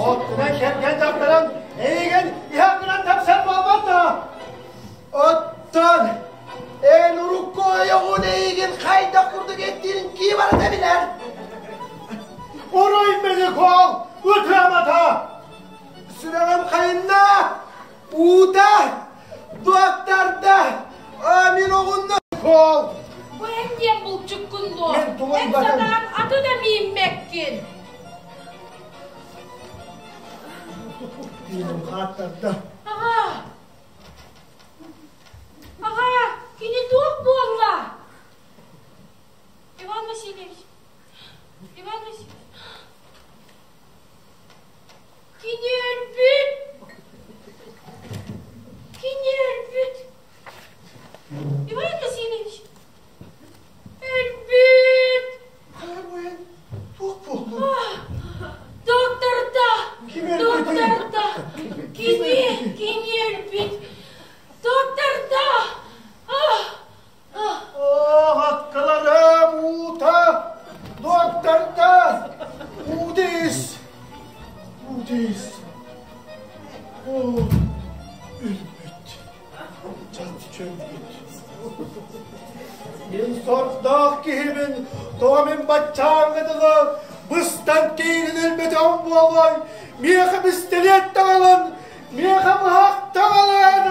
S2: Оттунан кэргэн дьахтарым эйигин иһэн гынан тэпсэн буолбат да?
S3: Оттон эн урукку ойоҕун эйигин хайдах курдук эттиирин ким барыта билэр?
S2: Уруй Меликол, ытыамата!
S3: Сүрэҕим хайынна, уута, дуоктарда, мин оҕунна.
S2: Кол!
S4: Бу эн диэн булчуккун дуо?
S2: Мен
S4: Эн
S2: тулуйбатым.
S4: сатаан аты да мииммэккин.
S2: Тыыным хааттарда.
S4: Аҕаа! Аҕаа, кини туох буолла? Иван Васильевич, Иван Васильевич, кини өлбүт! Кини өлбүт! Иван Васильевич, өлбүт!
S2: Хайа бу эн туох буоллуҥ?
S4: Докторда!
S2: Ким өлбүтүй?
S4: Докторда! Кини, кини өлбүт! Докторда!
S2: Ох, аккаларым уута! Докторда! Уудис! Уудис! О, өлбүт. Чахчы өлбүт. Мин сордоох киһибин, тоҕо мин баччааҥҥа дылы быстан киирин өлбөтөҕүм буолуой? Миэхэ бистэлиэт таҥалан, миэхэ быһах таҥалан!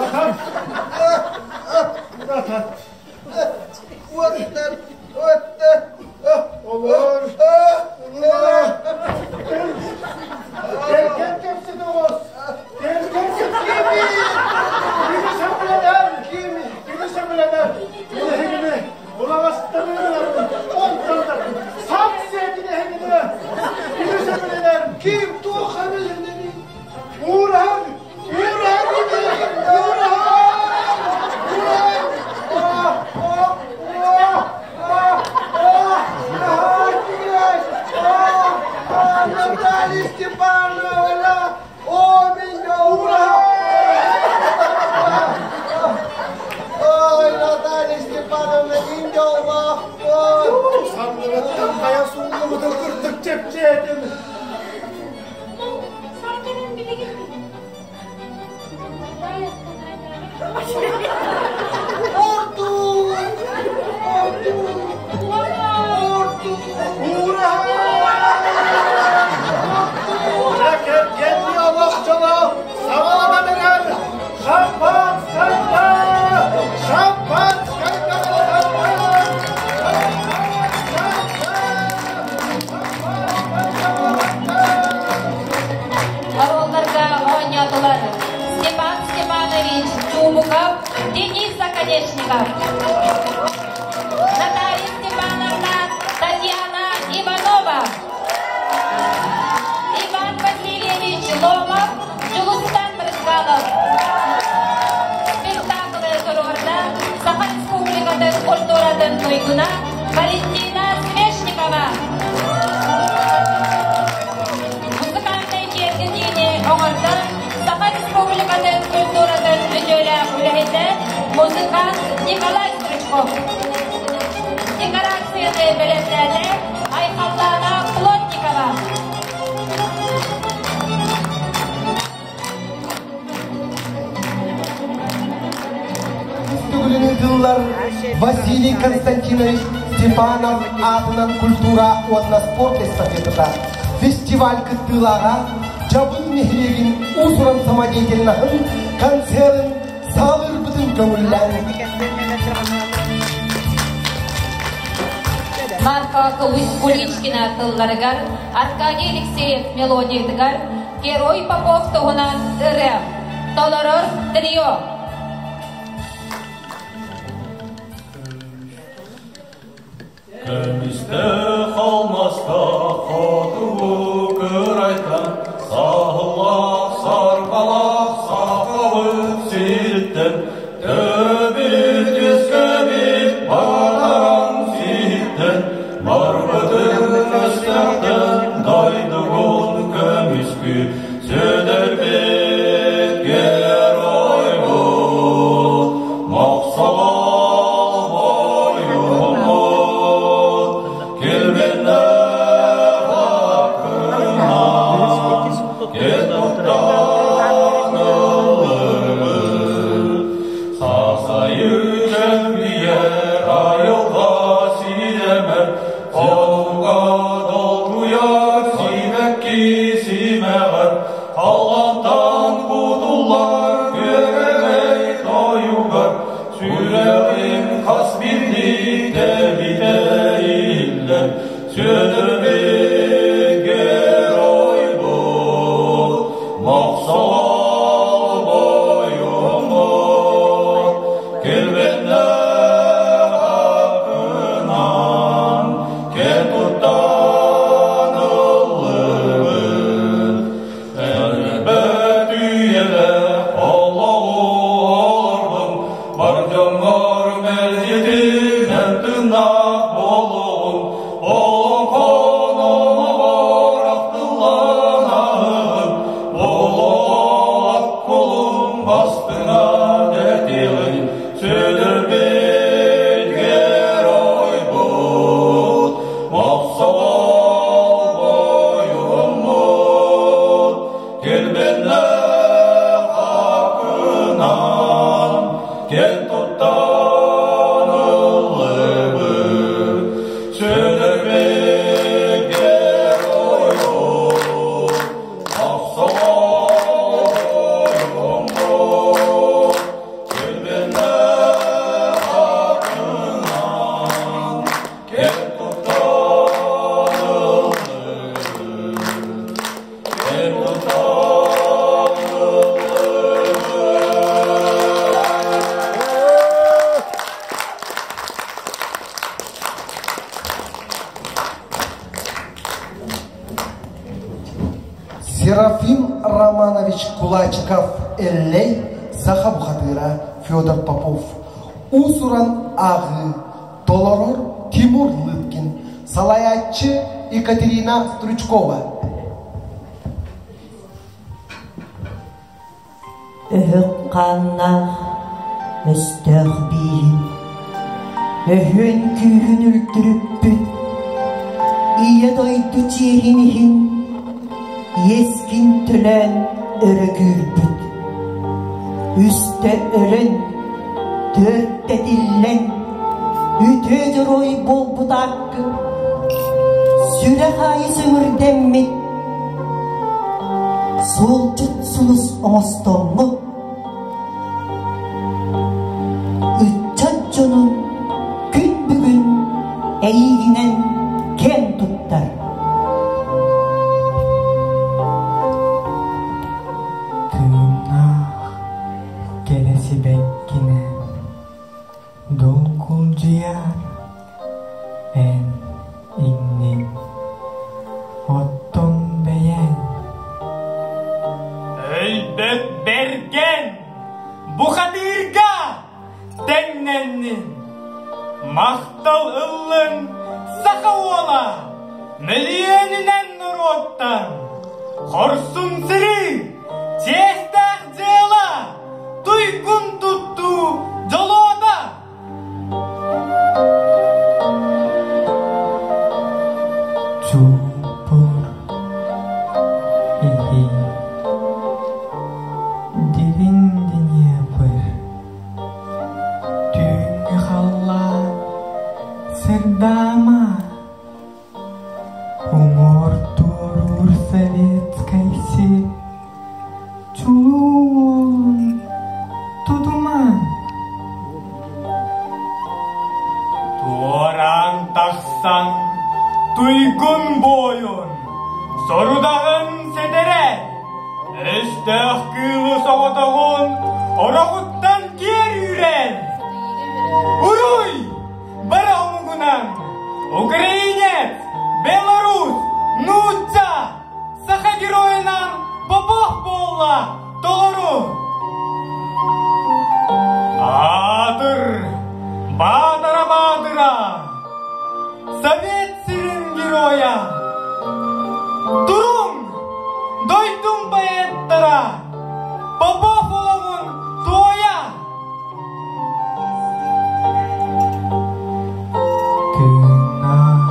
S2: Уратат! Уратат!
S3: Уоттар, уоттар!
S2: Олор! Улула! Кэргэн кэпсэтэ оҕус! Кэргэн кэпсиэби! Кими сөбүлэнэр?
S3: Кими?
S2: Кими сөбүлэнэр? Эһигини булаҕастарыгар онтон сап сиэтин эһигини! Кими сөбүлэнэр?
S3: Ким туох сөбүлэнэрий?
S2: Уураһан! Уураһан Уураһан! Уураһан!
S3: Наталья Степановна! О, меня ура! Ой, Наталья Степановна, индиолба!
S2: Санныбыттан хайа сууллубутун курдук чэпчээтим.
S4: Сарканын билигин
S3: Орду! Орду! Орду!
S2: Ура! Кэргэнни олох дьоло саҕаланан эрэр! Шампанскайда! Шампанскайда!
S1: Оруолларга оонньоотулар Степан Степанович Чубуков, Денис Оконешников, Наталья Степановна, Татьяна Иванова, Иван Васильевич Ломов, Дьулустан Брызгалов. Спектаклы туруорда Саха Республикатын культуратын туйгуна Валентина Свешникова. Музыкальнай киэргэтиини оҥордо Саха Республикатын культуратын үтүөлээх үлэһитэ, музыкант Николай Стручков. Декорацияны бэлэмнээтэ Айхаллаана Плотникова.
S3: Төгүлүн ыытыллар Василий Константинович Степанов аатынан культура уонна спорт эстафетата фестиваль кыттыылааҕа Дьабын нэһилиэгин уус-уран самодеятельноһын концерын саалыырбытын көҥүллээн
S1: Марфа Куличкина тылларыгар, Аркадий Алексеев мелодиятыгар Герой Попов туһунан ырыа. Толорор трио.
S5: Көмүстээх алмастаах хотугу кырайтан саһыллаах сарбалаах сахабыт сириттэн төрөөбүт үөскээбит бадаран сиһиттэн барбытын өстөөхтөн дойдугун көмүскүү сүдэрбит геройбут Мохсоҕол бойуммут килбиннээх аккынан киэн туттан ыллыыбыт. Сасайы чэлгийэр айылҕа сиэмэр, Хотуга долгуйар сибэкки симэҕэр, Халлаантан кутуллар күөрэгэй тойугар, Сүрэҕим хас биирдии тэбитэ иһиллэр, Сүөдэрбит геройбут, Мохсоҕол бойуммут, килбиэннээх аккынан киэн туттан ыллыыбыт. Өлбөт үйэлээх олоҕу олордуҥ, бар дьоҥҥор мэлдьитинэн тыыннаах буолуоҕуҥ, олоҥхон олоҕор ахтыллан аһыгын, буолуох кулун бастыҥа дэтиэҕин, сүдүрбүт геройбут, мохсоҕол бойуммут, килбиэннээх аккынан киэн туттан ыллыыбыт, сүдүрбүт геройбут, мохсоҕол бойуммут,
S3: Тулачиков Эллэй, Саха бухатыыра Федор Попов, уус-уран ааҕыы, толорор Тимур Лыткин, салайааччы Екатерина Стручкова.
S6: Өһөх хааннаах өстөөх бииһин, өһүөн күүһүн үлтүрүппүт, Ийэ дойду чиэһин иһин иэскин төлөөн өрө күүрбүт. Үстэ өлөн, түөртэ тиллэн, үтүө дьоруой буолбут ааккын сүрэх аайы сөҥүрдэммит Суолдьут сулус оҥостоммут, ыччат дьонун күн бүгүн эйиигинэн киэн туттар.
S7: Тыыннаах кэрэ сибэккинэн Долгулдьуйар эн иҥниҥ, оттон бэйэҥ
S5: Өлбөт бэргэн бухатыырга тэҥнэннин, махтал ыллын саха уола мөлүйүөнүнэн норуоттан, хорсун сырыы, чиэстээх дьыала Туйгун туттуу дьолуота!
S7: Чуупур иһи дириҥ Днепр түүҥҥү халлаан сырдаама Уҥуор туоруур советскай сир чулуу тутумаҥ.
S5: Туораан тахсан туйгун буойун, сорудаҕын ситэрэ, өстөөх кыылы соҕотоҕун ороҕуттан киэр үүрэн, уруй! Бары омугунан украинец, белорус, нуучча, саха геройунан Попов буолла толору. Аатыр, баатара баатыра, Совет сирин геройа, Туруҥ, дойдум поэттара, Попов олоҕун туойа!
S7: Тыыннаах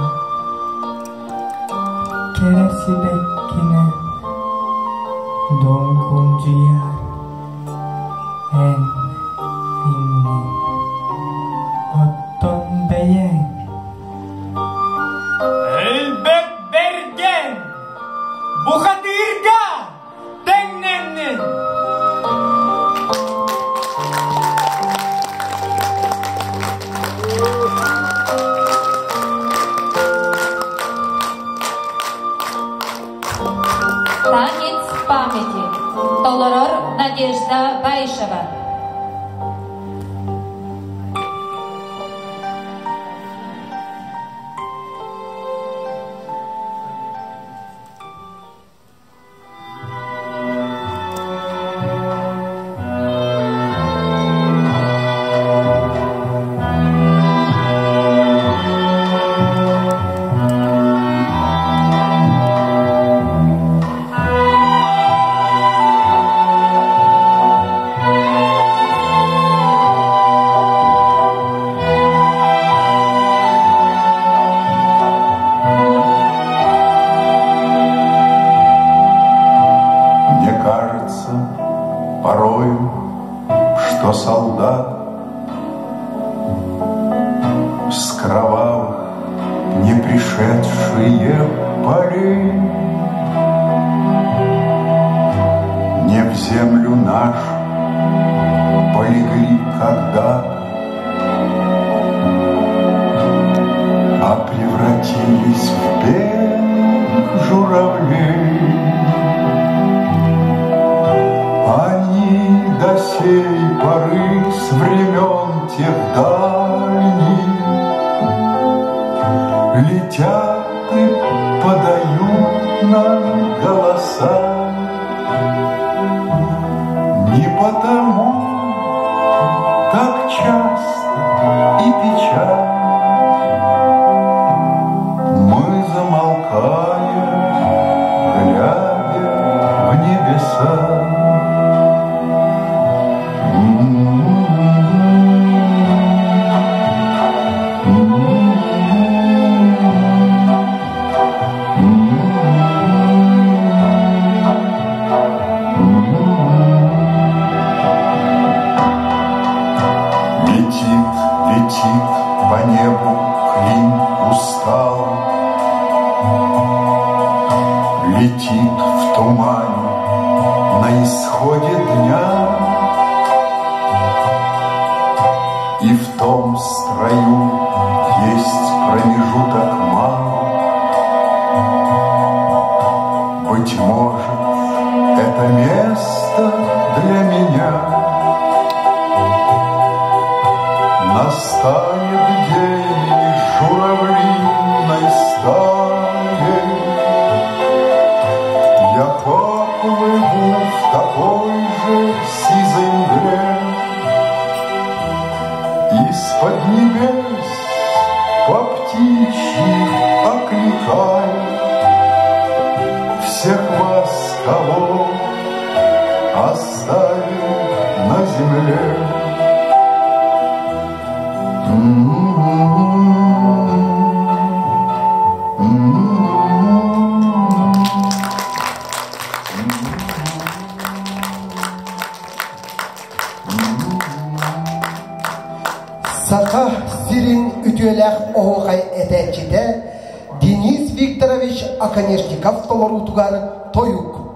S7: кэрэ сибэккинэн долгулдьуйар эн иннин, оттон бэйэҥ
S5: Өлбөт бэргэн, бухатыырга тэҥнэннин!
S1: Танец памяти. Толорор Надежда Баишева.
S8: Мне кажется порою, что солдат С кровавых не пришедшие полей Не в землю нашу полегли когда-то, А превратились в белых журавлей. Они до сей поры с времен тех дальних Летят и подают нам голоса. Так часто и печаль. Мы замолкаем, глядя в небеса. Летит, летит по небу клин усталый, Летит в тумане на исходе дня, И в том строю есть промежуток мал. Быть может, это место для меня. Настанет день журавлиной стаей, Я поплыву в такой же сизой мгле. Из-под небес по птичьи окликая Всех вас, кого оставил на земле.
S3: Саха сирин үтүөлээх оһуохай этээччитэ Денис Викторович Оконешников толоруутугар тойук.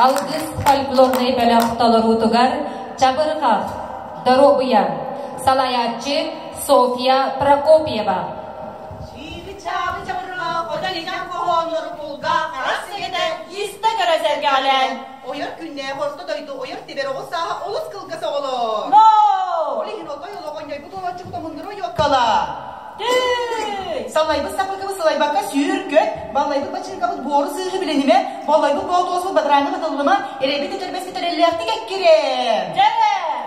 S1: Алгыс фольклорнай бөлөх толоруутугар Чабырҕах, Доруобуйа, салайааччы Софья Прокопьева.
S9: Чииби-чаабы чабырҕа хотон ичэн хоһооннору кулгаах харах сигэтэ истэ көрө сэргэҕэлээн. Ойор күннээх орто дойду ойор тибэр оҕус сааһа олус кылгас оҕолор.
S10: Но!
S9: Ол иһин отой олоҕонньойбут уолаччыбыт омуннуру ойуоккала.
S10: Түй!
S9: Саллайбыт саппыкыбыт сылайбакка сүүр-көт, баллайбыт бачыыҥкабыт буору сыыһы билинимэ, боллойбут боотуоспут бадарааҥҥа батыллыма, эрэйбит этэрбэспит эрэллээхтик эккирэ.
S10: Дьэ!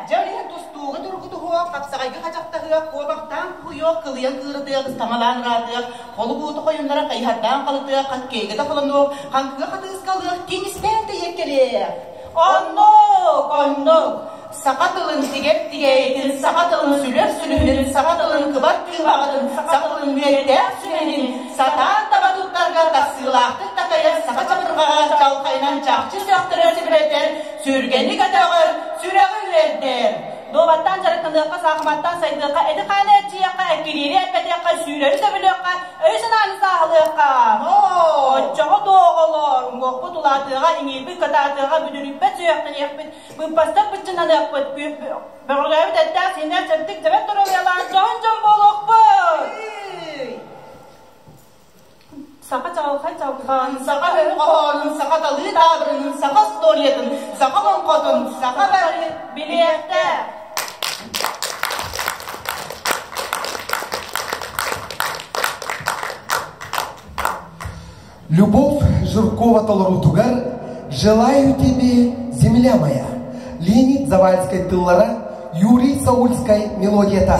S9: Дьэ ол иһин тустууга тургутуһуох, хапсаҕайга хачахтаһыах, куобахтаан куһуйуох, кылыйан кыырытыах, ыстаҥалаан ыраатыах, холу-бууту хойуннаран хайыһардаан халытыах, хоккейга да холонуох, хаҥкыга хатыыскалыах, теннистээн тэйиэккэлиэх.
S10: Оннук, оннук.
S9: Саха тылын тигэр тигээйитин, саха тылын сүлэр сүлүһүнүн, саха тылын кыбар кыыбаҕытын, саха тылын мүөттээх сүмэнин сатаан таба туттарга тахсыылаахтык такайар саха чабырҕаҕа чалхайынан чахчы сөхтөрөр сибирэтэр, сүргэни көтөҕөр, сүрэҕи үөрдэр.
S10: Дуобаттан дьарыктаныахха, саахыматтан сайдыахха, эти-хааны эрчийиэххэ, эккириири элбэтиэххэ, сүүрэри сөбүлүөххэ, өй-санааны сааһылыахха. Оччоҕо дуоҕолор, уҥуохпут улаатыаҕа, иҥиирбит кытаатыаҕа, бүдүрүйбэт сүһүөхтэниэхпит, быыппастар быччынаныахпыт, бөҕөргөөбүт эттээх-сииннээх чэбдик чэбэр доруобуйалаах дьоһун дьон буолуохпут!
S9: Саха чаҕылхай чалҕан, саха өһү хоһоонун, саха талыы таабырынын, саха остуоруйатын, саха олоҥхотун, саха бары
S10: Билиэхтээх!
S3: Любовь Жиркова толоруутугар «Желаю тебе, земля моя» Леонид Завальскай тыллара, Юрий Саульскай мелодията.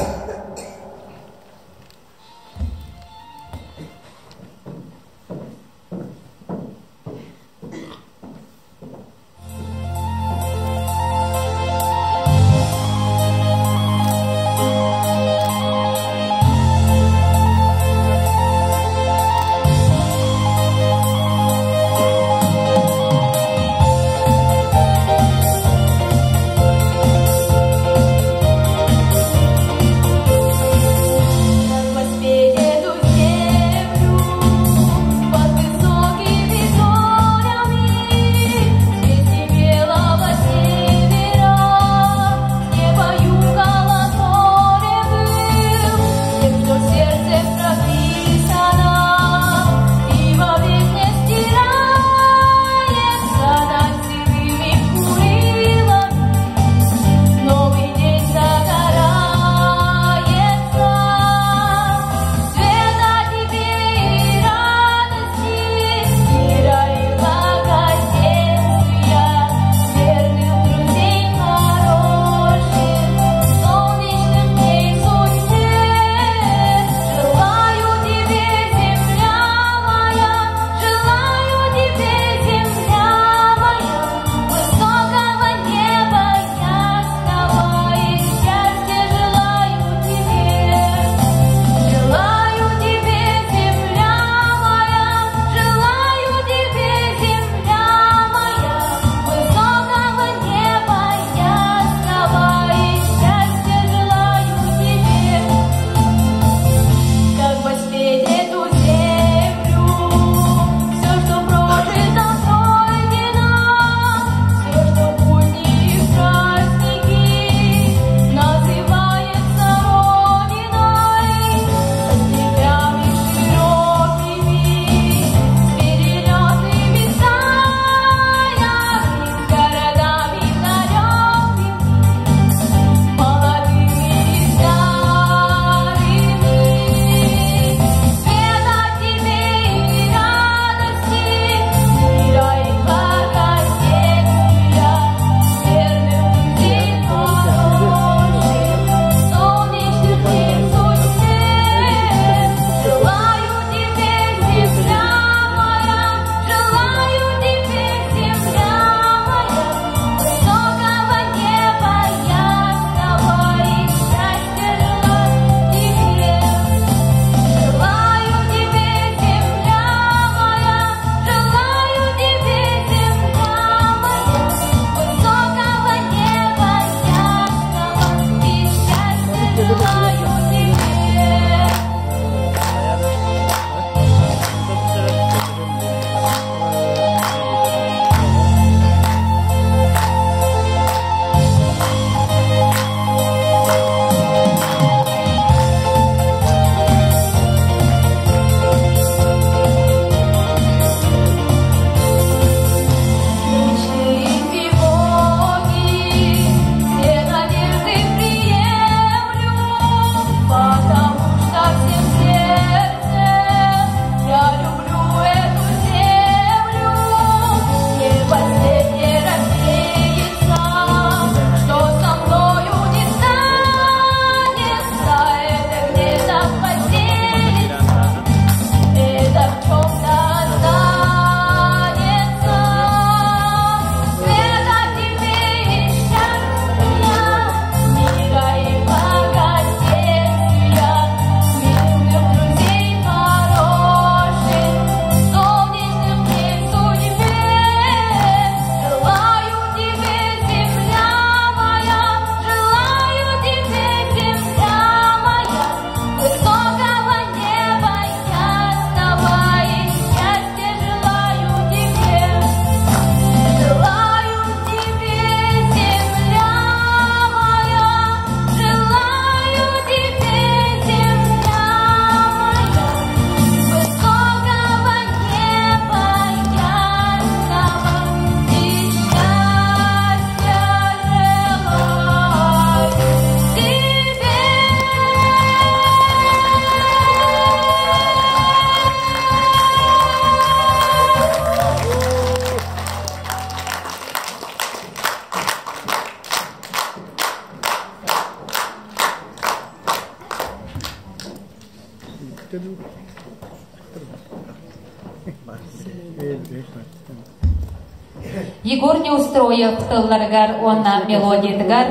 S1: Егор Неустроев тылларыгар уонна мелодиятыгар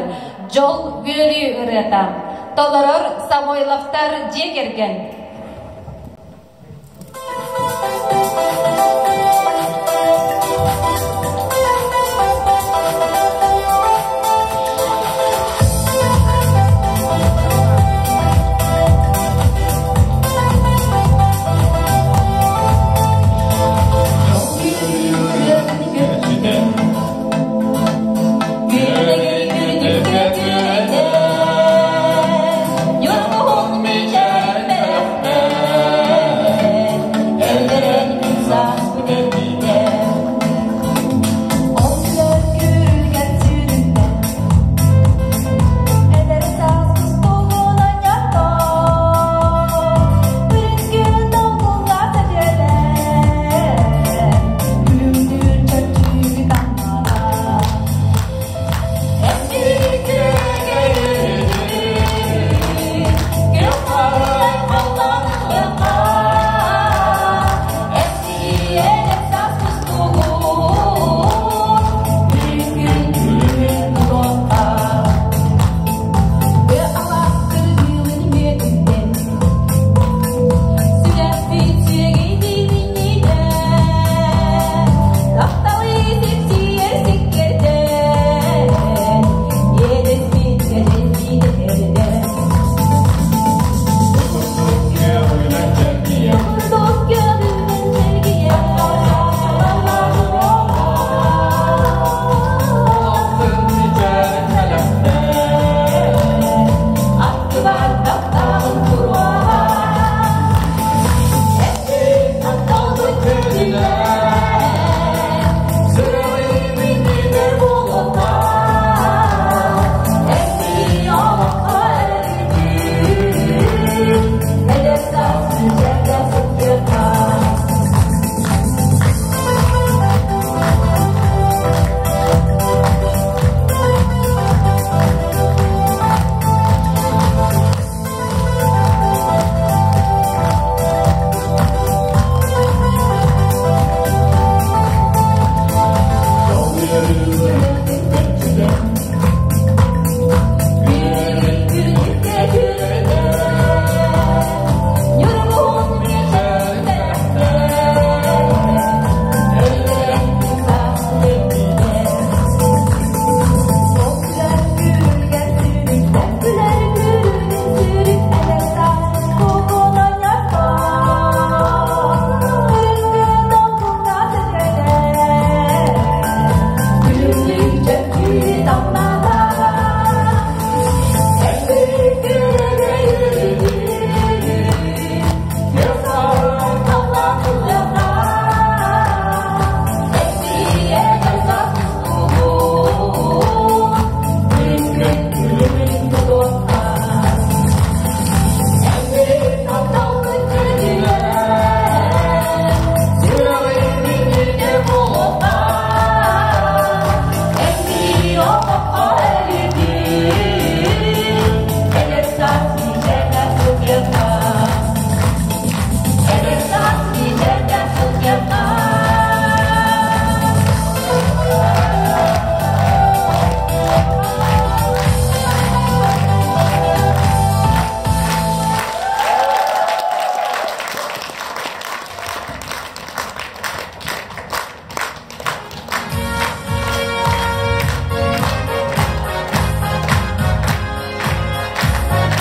S1: «Дьол үөрүү ырыата» толорор Самойловтар дьиэ кэргэн.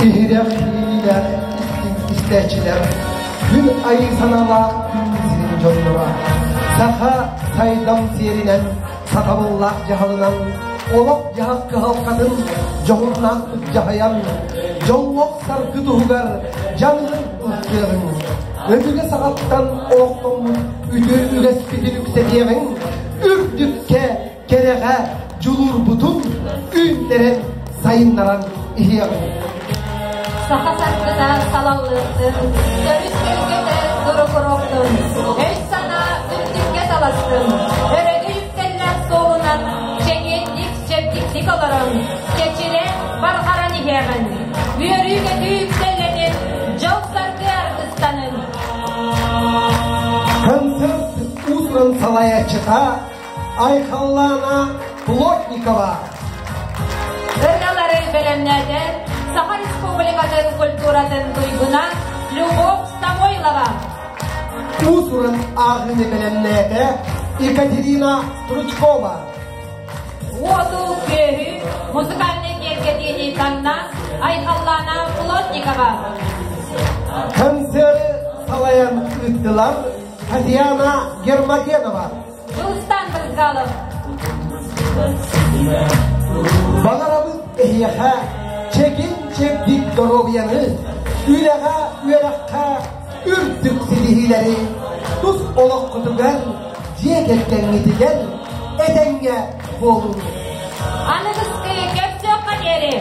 S3: Иһирэх иилээх истиҥ истээччилэр, күн айыы санаалаах күн сирин дьонноро, саха сайдам сиэринэн, сатабыллаах дьаһалынан, олох-дьаһах кыһалҕатын дьоһуннаахтык дьаһайан, дьоллоох саргы туһугар дьаныһын ылсыаҕыҥ. Өбүгэ саҕаттан олохтоммут үтүө үгэспитин үксэтиэҕиҥ, үрдүккэ, кэрэҕэ дьулуурбутун үүннэрэн, сайыннаран иһиэҕиҥ.
S1: Саха саргыта салаллыахтын, төрүт өйгөтө туругуруохтун, өй-санаа үрдүккэ таластын, өрөгүй үктэллээх суолунан чэгиэнник, чэбдиктик олорон, чэчирэ барҕаран иһиэҕин. Үөрүү-көтүү үктэллэнин, дьол-саргы аргыстанын.
S3: Уус-уран салайааччыта Айхаллаана Плотникова.
S1: Ырыалары бэлэмнээтэ Саха Республикатын культуратын туйгуна Любовь Самойлова.
S3: Уус-уран ааҕыыны бэлэмнээтэ Екатерина Стручкова.
S1: Уоту күөһү музыкальнай киэргэтиини таҥна Айхаллаана Плотникова.
S3: Концеры салайан ыыттылар Татьяна Гермогенова.
S1: Дьулустан Брызгалов.
S3: Баҕарабыт эһиэхэ чэгин-чэбдик доруобуйаны, үлэҕэ, үөрэххэ үрдүк ситиһиилэри, тус олоххутугар, дьиэ кэргэҥҥитигэр этэҥҥэ буолуҥ!
S1: Аныгыскы көрсүөххэ диэри!